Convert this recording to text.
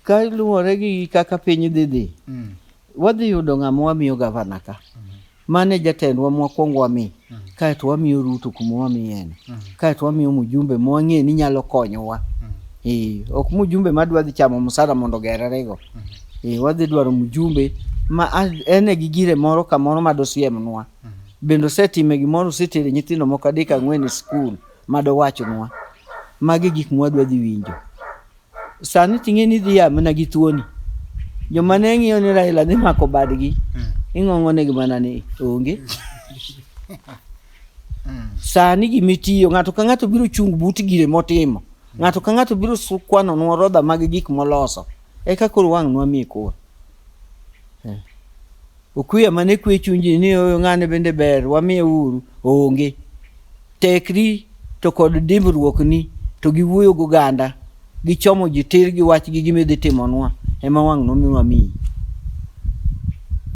Kaluwore gi kaka piny dhi dhi, wadhi yudo ng'ama wamiyo gavana ka. Mano e jatendwa mwakwongo wami. Kaeto wamiyo Ruto kuma wamiyeno. Kaeto wamiyo mjumbe mwang'e ni nyalo konyowa. Eh, ok mjumbe madwa dhi chamo msara mondo ogerrego. Eh, wadhi dwaro mjumbe ma en e gi gire moro kamoro madosiemnwa. Bende osetime gimoro, osetere nyithindo moko adek ang'wen e skul madowachnwa. Magi gik mwadwa dhi winjo. Sani ting'e ni idhi ya mana gi thuoni. Joma ne ng'iyo ni Raila dhi mako badgi, ing'ong'o negi mana ni onge. Sani gimitiyo, ng'ato ka ng'ato biro chung' but gire motimo. Ng'ato ka ng'ato biro kwanonwa orodha mag gik moloso. Eka koro wang' nwamiye kura. Eh. Okuya mane kwe chuny ji ni oyo ng'ane bende ber, wamiye uru, onge. Tekri to kod dimbruokni to gi wuoyo goganda, gichomo ji tir gi wach gi gima idhi timonwa, ema wang' nomi wamiyi.